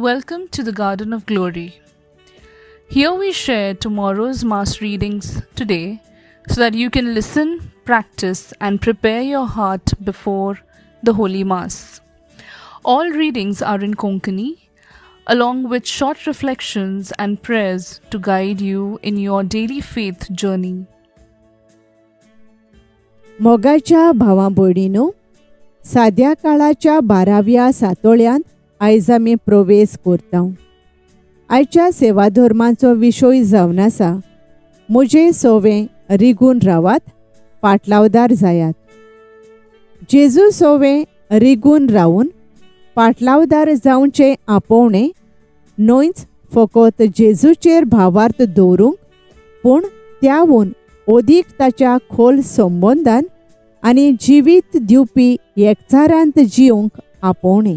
Welcome to the Garden of Glory. Here we share tomorrow's Mass readings today so that you can listen, practice, and prepare your heart before the Holy Mass. All readings are in Konkani, along with short reflections and prayers to guide you in your daily faith journey. मोगाच्या भावा भयणीनो, साद्या काळाच्या 12व्या सातोळ्यांत आयज आमी प्रवेश करता. आयच्या सेवाधर्माचो विशय जावन आसा, म्हजे सोवे रिगून रावात, पाटलावदार जायात. जेजू सोवे रिगून रावून पाटलावदार जावचें आपोवणें न्हयच फकत जेजूचेर भावार्थ दवरूंक, पूण त्यावून अदीक ताच्या खोल संबंदान आनी जिवीत दिवपी एकचारांत जिवंक आपोवणें.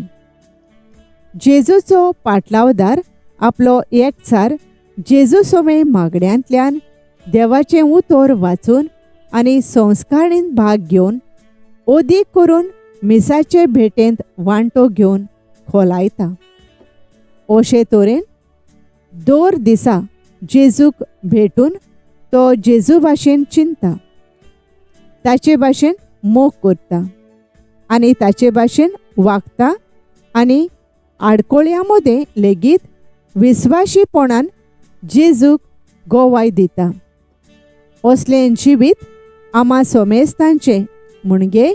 जेजूचो पाटलावदार आपलो एकचार जेजू सोवे मागण्यांतल्यान, देवाचें उतर वाचून आनी संस्कारणींत भाग घेवन, अदीक करून मिसाचे भेटेंत वांटो घेवन खोलायता. अशे तरेन दर दिसा जेजूक भेटून तो जेजू भाशेन चिंता, ताचे भाशेन मोग करता आनी ताचे भाशेन वागता आनी आडकोळ्या मदें लेगीत विस्वाशीपणान जेजूक गोवाय दिता. असलें जिवीत आमा सोमेस्तांचें म्हणजे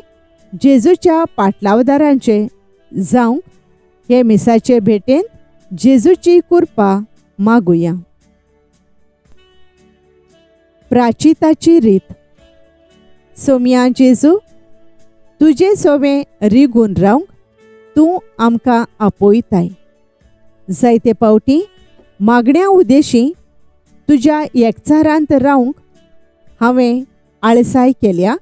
जेजूच्या पाटलावदारांचें जावंक हे मिसाचे भेटेंत जेजूची कृपा मागुया. प्राचिताची रीत. सोमया जेजू, तुजे सोवे रिगून रावंक तूं आमकां आपयताय. जायते फावटी मागण्या उदेशी तुज्या एकचारांत रावंक हांवें आळसाय केल्या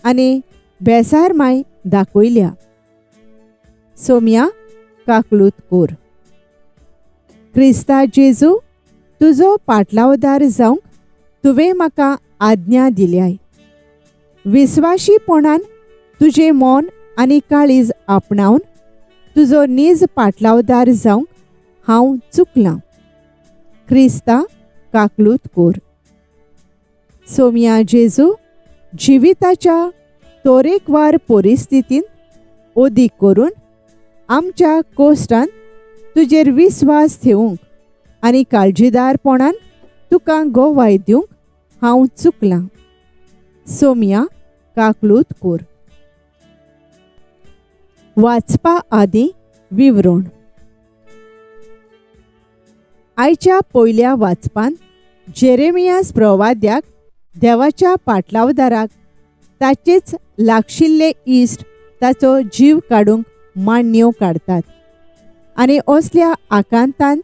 आनी बेसारमाय दाखयल्या. सोमया, काकलूत कोर. क्रिस्ता जेजू, तुजो पाटलावदार जावंक तुवें म्हाका आज्ञा दिल्याय. विस्वाशीपणान तुजें मन आनी काळीज आपणावन तुजो नीज पाटलावदार जावंक हांव चुकलां. क्रिस्ता, काकलूत कोर. सोमया जेजू, जिविताच्या तरेकवार परिस्थितींत अदीक करून आमच्या कोश्टांत तुजेर विस्वास ठेवूंक आनी काळजीदारपणान तुका गोवाय दिवंक हांव चुकलां. सोमया, काकलूत कोर. वाचपा आदीं विवरण. आयच्या पयल्या वाचपान जेरेमियास प्रवाद्याक देवाच्या पाटलावदाराक ताचेच लागशिल्ले इश्ट ताचो जीव काडूंक मांडण्यो काडतात आनी असल्या आकांतांत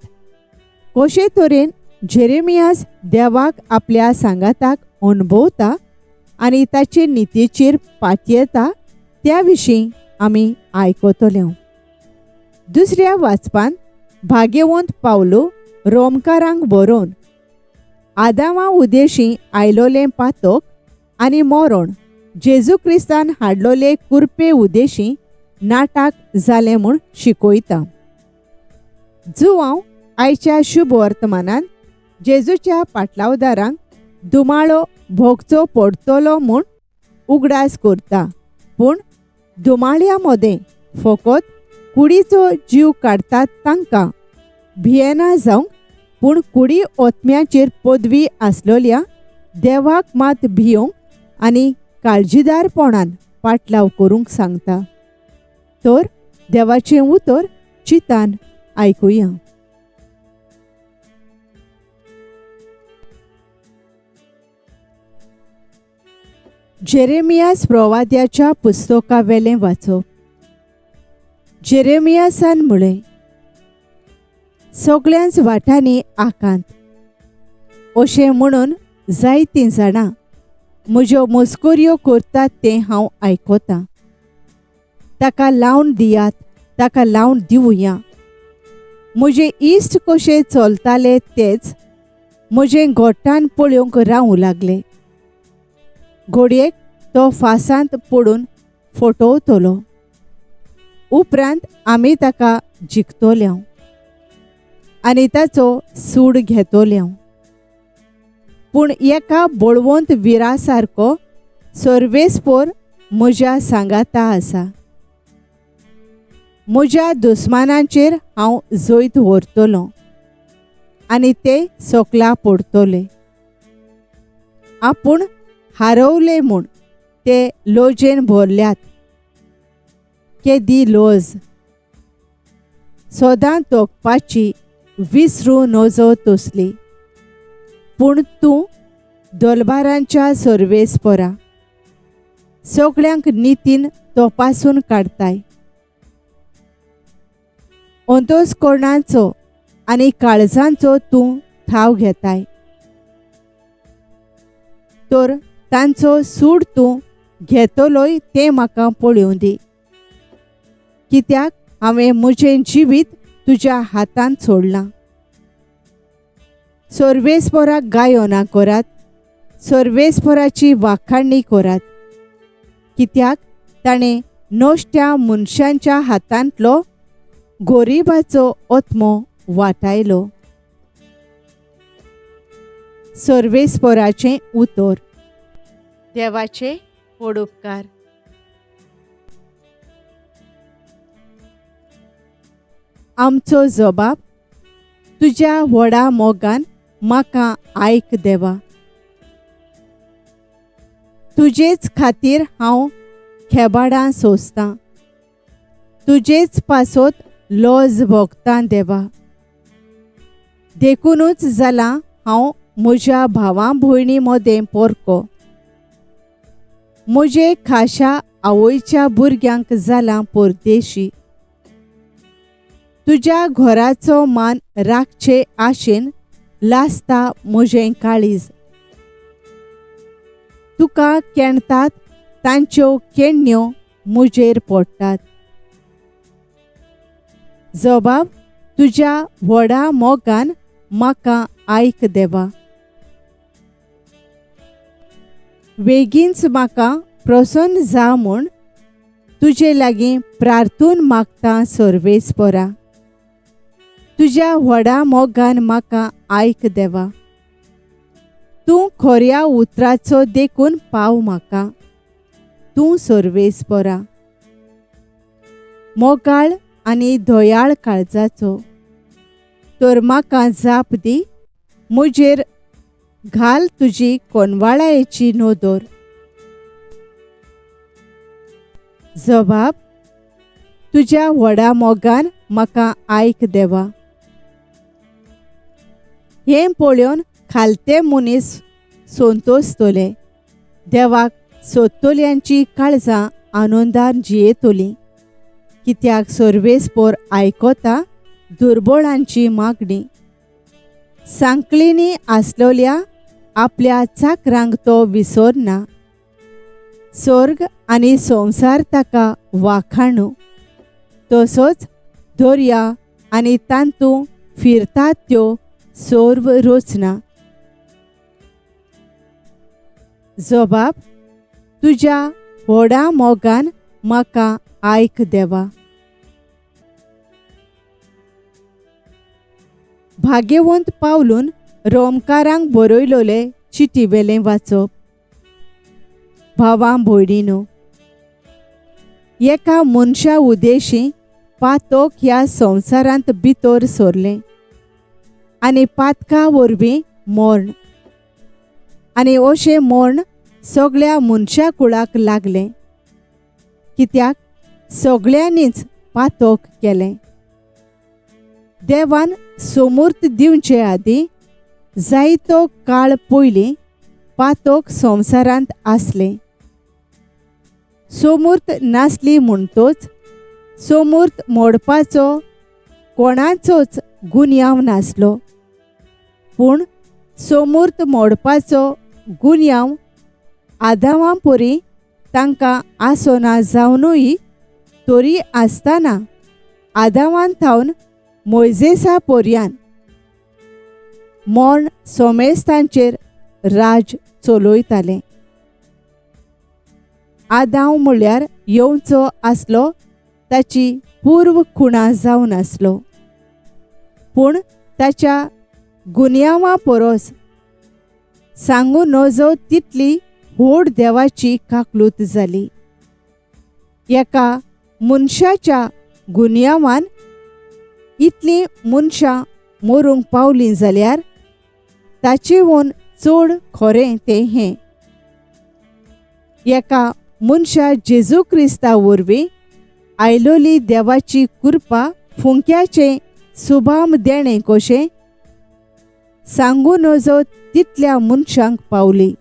कशे तरेन जेरेमियास देवाक आपल्या सांगाताक अणभवता आनी ताचे नितीचेर पातयेता त्या विशीं आमी आयकतले. दुसऱ्या वाचपान भाग्यवंत पावलो रोमकारांक बरोवन आदामा उदेशी आयलोलें पातक आनी मरण जेजू क्रिस्तान हाडलोले कुरपे उदेशी नाटाक जालें म्हूण शिकयता. जुवांव आयच्या शुभ वर्तमानान जेजूच्या पाटलावदारांक दुमाळो भोगचो पडटलो म्हूण उगडास करता, पूण दुमाळ्या मदें फकत कुडीचो जीव काडटात तांकां भियेना जावंक, पूण कुडी ओतम्याचेर पदवी आसलोल्या देवाक मात भियोंक आनी काळजीदारपणान पाटलाव करूंक सांगता. तर देवाचें उतर चितान आयकुया. जेरेमियास प्रवाद्याच्या पुस्तकावेलें वाचप. जेरेमियासान म्हळें, सगळ्यांच वाटांनी आकांत अशें म्हणून जायतीं जाणां म्हज्यो मस्कऱ्यो करतात तें हांव आयकतां. ताका लावन दियात, ताका लावन दिवया. म्हजे इश्ट कशे चलताले तेच म्हजें गोट्टान पळोवंक रावूं लागले. घोडयेक तो फासांत पडून फटवतलो, उपरांत आमी ताका जिखतले. आनी ताचो सूड घेतोलें हांव. पूण एका बळवंत विरा सारको सर्वेस्पोर म्हज्या सांगाता आसा. म्हज्या दुस्मानांचेर हांव जैत व्हरतलों आनी ते सोकला पडटले. आपूण हारवले म्हूण ते लजेन भरल्यात. केदी लज! सदां तोखपाची विसरूं नजो तसली. पूण तूं दलबारांच्या सर्वेस्पोरा सगळ्यांक नितीन तपासून काडताय. अंतस्कर्णाचो आनी काळजांचो तूं ठाव घेताय. तर तांचो सूड तूं घेतलोय तें म्हाका पळोवं दी. कित्याक हांवें म्हजें जिवीत तुज्या हातांत सोडलां. सर्वेस्पोराक गायनां करात, सर्वेस्पोराची वाखाणणी करात. कित्याक ताणें नश्ट्या मनशांच्या हातांतलो गोरिबाचो आत्मो वाटायलो. सर्वेस्पोराचें उतर. देवाचे व्हड उपकार. आमचो जबाब तुज्या व्हडा मोगान म्हाका आयक देवा. तुजेच खातीर हांव खेबाडां सोंसतां. तुजेच पासत लज भोगतां देवा. देखुनूच जालां हांव म्हज्या भावां भयणी मदें पोरको. म्हजे खाशा आवयच्या भुरग्यांक जालां परदेशी. तुज्या घराचो मान राखचे आशेन लासता म्हजें काळीज. तुका केणतात तांच्यो केण्ण्यो म्हजेर पडटात. जबाब तुज्या व्हडा मोगान म्हाका आयक देवा. वेगींच म्हाका प्रसन्न जा म्हूण तुजे लागीं प्रार्थून मागता सर्वेस्पोरा. तुज्या व्हडा मोगान म्हाका आयक देवा. तूं खऱ्या उतराचो देखून पाव म्हाका. तूं सर्वेस्पोरा मोगाळ आनी दयाळ काळजाचो. तर म्हाका जाप दी. म्हजेर घाल तुजी कोनवाळायेची नदर. जबाब तुज्या व्हडा मोगान म्हाका आयक देवा. हें पळोवन खालते मनीस संतोसतले. देवाक सोदतल्यांची काळजां आनंदान जियेतलीं. कित्याक सर्वेस्पोर आयकता दुर्बळांची मागणी. सांकळींनी आसलोल्या आपल्या चाकरांक तो विसरना. स्वर्ग आनी संवसार ताका वाखाणू. तसोच दर्या आनी तांतू फिरतात त्यो सर्व रचना. जबाब तुज्या व्हडा मोगान म्हाका आयक देवा. भाग्यवंत पावलून रोमकारांक बरयलोले चिटीवेलें वाचप. भावां भयणीनो, एका मनशा उदेशी पातक ह्या संवसारांत भितर सरलें आनी पातका वरवीं मर्ण आनी अशें मर्ण सगळ्या मनशा कुळाक लागलें. कित्याक सगळ्यांनीच पातक केलें. देवान सोमूर्त दिवचे आदीं जायतो काळ पयलीं पातक संवसारांत आसलें. सोमूर्त नासली म्हणटच सोमूर्त मोडपाचो कोणाचोच गुन्यांव नासलो. पूण सोमूर्त मोडपाचो गुन्यांव आदावां परी तांकां आसना जावनूय तरी आसतना आदावान थावन मोयजेसा पोरयान मर्ण सोमेस्तांचेर राज चलयतालें. आदांव म्हळ्यार येवचो आसलो ताची पूर्व खुणा जावन आसलो. पूण ताच्या गुन्यांवा परस सांगू नजो तितली व्हड देवाची काकलूत जाली. एका मनशाच्या गुन्यांवान इतलीं मनशां मरूंक पावलीं जाल्यार ताचेवून चड खरें तें हें, एका मनशा जेजू क्रिस्ता वरवीं आयलोली देवाची कृपा फुंक्याचें सुभाम देणें कशें सांगू नजो तितल्या मनशांक पावली.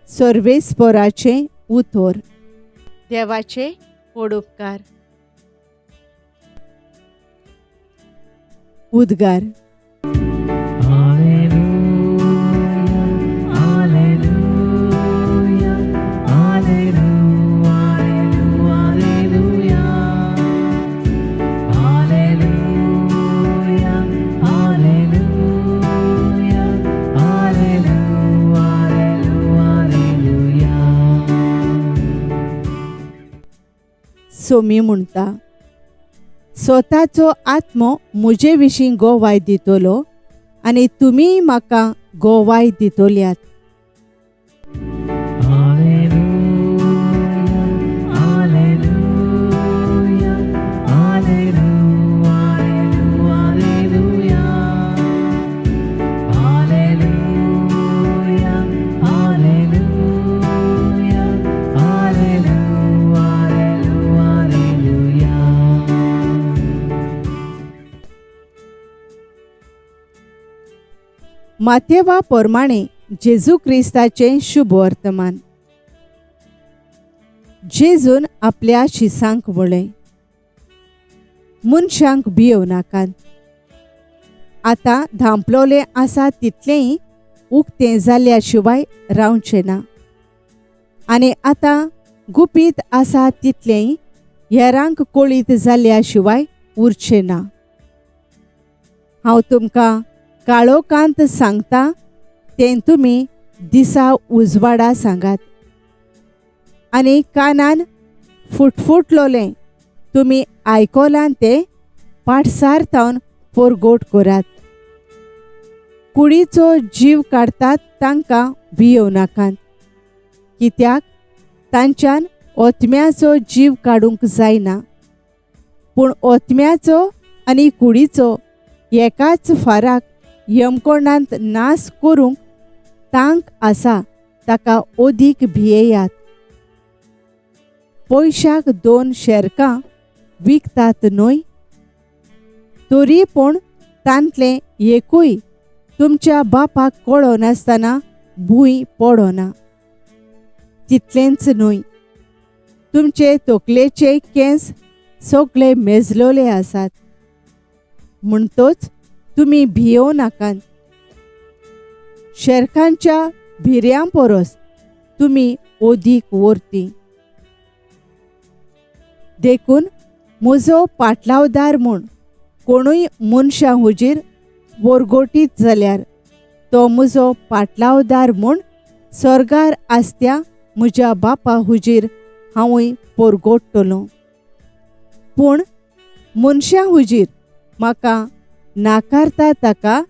सर्वेस्पराचें उतर. देवाचे व्हड उपकार. उद्गार. सोमी म्हणटा, स्वताचो आत्मो म्हजे विशीं गोवाय दितलो आनी तुमी म्हाका गोवाय दितल्यात. माथेवा प्रमाणे जेजू क्रिस्ताचें शुभ वर्तमान. जेजून आपल्या शिसांक म्हळें, मनशांक भियोव नाकात. आतां धांपलोलें आसा तितलेंय उक्तें जाल्या शिवाय रावचें ना, आनी आतां गुपीत आसा तितलेंय हेरांक कळीत जाल्या शिवाय उरचें ना. हांव तुमकां काळोखांत सांगता तें तुमी दिसा उजवाडा सांगात, आनी कानान फुटफुटलोलें तुमी आयकलां तें पाटसार तावन परगोट करात. कुडीचो जीव काडटात तांकां भियोव नाकात, कित्याक तांच्यान ओतम्याचो जीव काडूंक जायना, पूण ओतम्याचो आनी कुडीचो एकाच फाराक यमकोणांत नाश करूंक तांक आसा ताका अदीक भियेयात. पयशाक 2 शेरकां विकतात न्हय? तरी पूण तांतलें एकूय तुमच्या बापाक कळनासतना भूंय पडना. तितलेंच न्हय, तुमचे तकलेचे केंस सगळे मेजलोले आसात. म्हणटच तुमी भियोव नाकात. शेरकांच्या भिऱ्यां परस तुमी अदीक वर्ती. देखून म्हजो पाटलावदार म्हूण कोणूय मनशां हुजीर वरगोटीत जाल्यार तो म्हजो पाटलावदार म्हूण स्वर्गार आसत्या म्हज्या बापा हुजीर हांवूय परगोट्टलो. पूण मनशां हुजीर म्हाका नाकारता ताका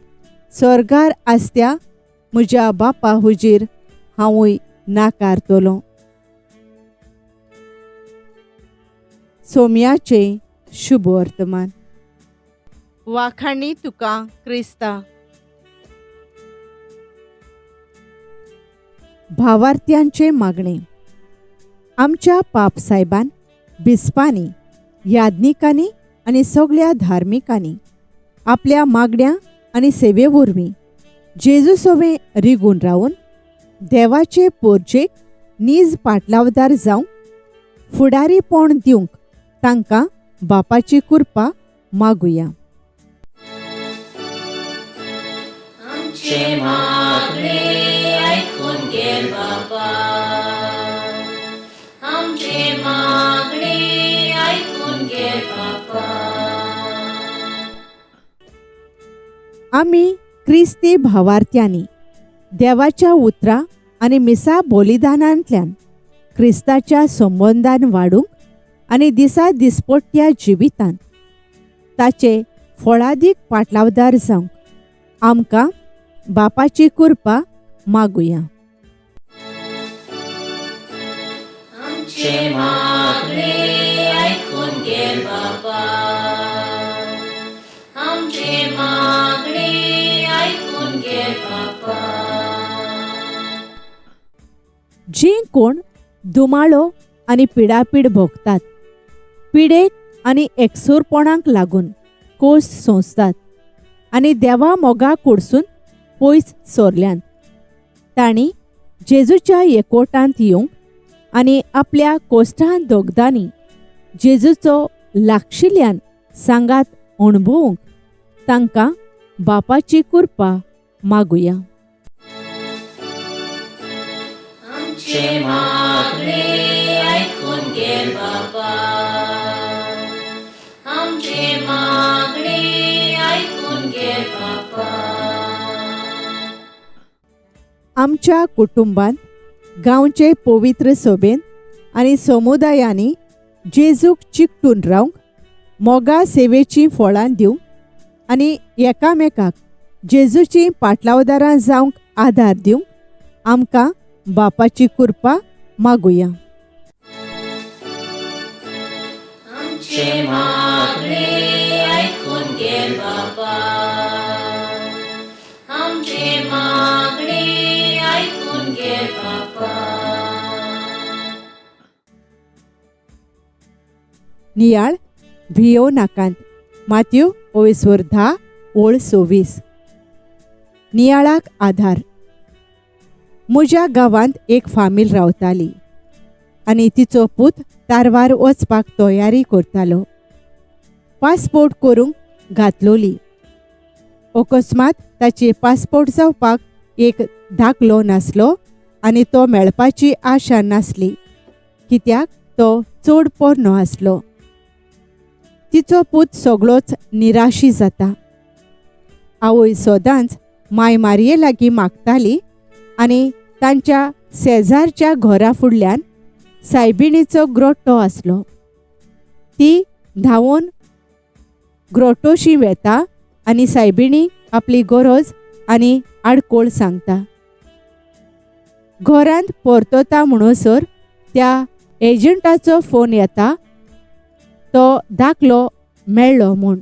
स्वर्गार आसत्या म्हज्या बापा हुजीर हांवूय नाकारतलो. सोम्याचें शुभ वर्तमान. वाखाणी तुका क्रिस्ता. भावार्थ्यांचे मागणे. आमच्या पाप सायबान, बिस्पांनी, याज्ञिकांनी आनी सगळ्या धार्मिकांनी आपल्या मागण्या आनी सेवे वरवीं जेजू सोवे रिगून रावन देवाचे पोरजेक नीज पाटलावदार जावंक फुडारीपण दिवंक तांकां बापाची कृपा मागुया. आमचें मागणें आयकून घे बाबा, आमचें मागणें आयकून घे बाबा. आमी क्रिस्ती भावार्थ्यांनी देवाच्या उतरां आनी मिसा बलिदानांतल्यान क्रिस्ताच्या संबंदान वाडूंक आनी दिसा दिसपट्ट्या जिवितांत ताचे फळादीक पाटलावदार जावंक आमकां बापाची कृपा मागुया. आमचें मागणें आयकून घे बापा, आमचें मागणें आयकून घे बापा. जीं कोण दुमाळो आनी पिडापीड भोगतात, पिडेक आनी एकसुरपणाक लागून कोस सोंसतात आनी देवा मोगा कुडसून पयस सोरल्यात, तांणी जेजूच्या एकवटांत येवंक आनी आपल्या कोश्टान दोगदांनी जेजूचो लागशिल्ल्यान सांगात अणभवूंक तांकां बापाची कृपा मागुया. आमचें मागणें आयकून घे बापा, आमचें मागणें आयकून घे बापा. आमच्या कुटुंबांत गांवचे पवित्र सभेन आनी समुदायांनी जेजूक चिकटून रावंक, मोगा सेवेचीं फळां दिवंक आनी एकामेकाक जेजूचीं पाटलावदारां जावंक आदार दिवंक आमकां बापाची कृपा मागुया. आमचें मागणें आयकून घे बापा, आमचें मागणें आयकून घे बापा. नियाळ भियो नाकांत. मात्यू 10:10-26. नियाळाक आधार. म्हज्या गांवांत एक फामील रावताली आनी तिचो पूत तारवार वचपाक तयारी करतालो. पासपोर्ट करूंक घातलोली. अकस्मात ताची पासपोर्ट जावपाक एक दाखलो नासलो आनी तो मेळपाची आशा नासली, कित्याक तो चड पोरनो आसलो. तिचो पूत सगळोच निराशी जाता. आवय सदांच माय मारये लागीं मागताली आनी तांच्या शेजारच्या घरा फुडल्यान सायबिणीचो ग्रोटो आसलो. ती धांवून ग्रोटोशी वेता आनी सायबिणी आपली गरज आनी आडकोळ सांगता. घरांत परतता म्हणसर त्या एजंटाचो फोन येता, तो दाखलो मेळ्ळो म्हूण.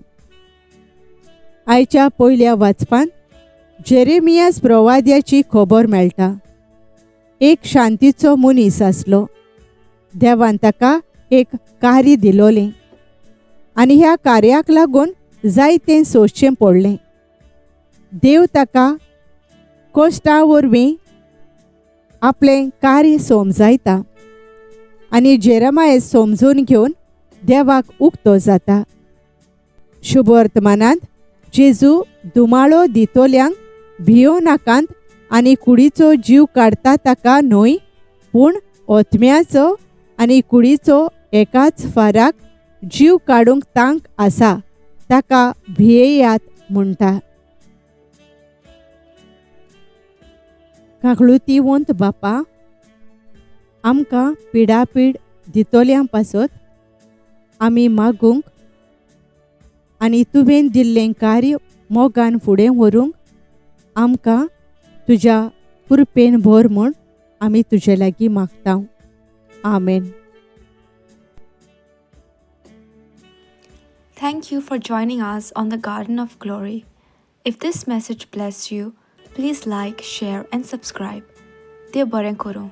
आयच्या पयल्या वाचपान जेरेमियास प्रवाद्याची खबर मेळटा. एक शांतीचो मनीस आसलो. देवान ताका एक कार्य दिलोलें आनी ह्या कार्याक लागून जायतें सोंसचें पडलें. देव ताका कश्टां वरवीं आपलें कार्य समजायता आनी जेरेमायस समजून घेवन देवाक उक्तो जाता. शुभवर्तमानांत जेजू दुमाळो दितोल्यांक भियो नाकांत आनी कुडीचो जीव काडटा ताका न्हय, पूण ओतम्याचो आनी कुडीचो एकाच फाराक जीव काडूंक तांक आसा ताका भियेयात म्हणटा. काकळुतीवंत बापा, आमकां पिडापीड दितोल्यां पासत आमी मागूंक आनी तुवें दिल्लें कार्य मोगान फुडें व्हरूंक आमकां तुज्या कृपेन भर म्हूण आमी तुजे लागीं मागता. आमेन. Thank you for joining us on the Garden of Glory. If this message blessed you, please like, share and subscribe. देव बरें करूं.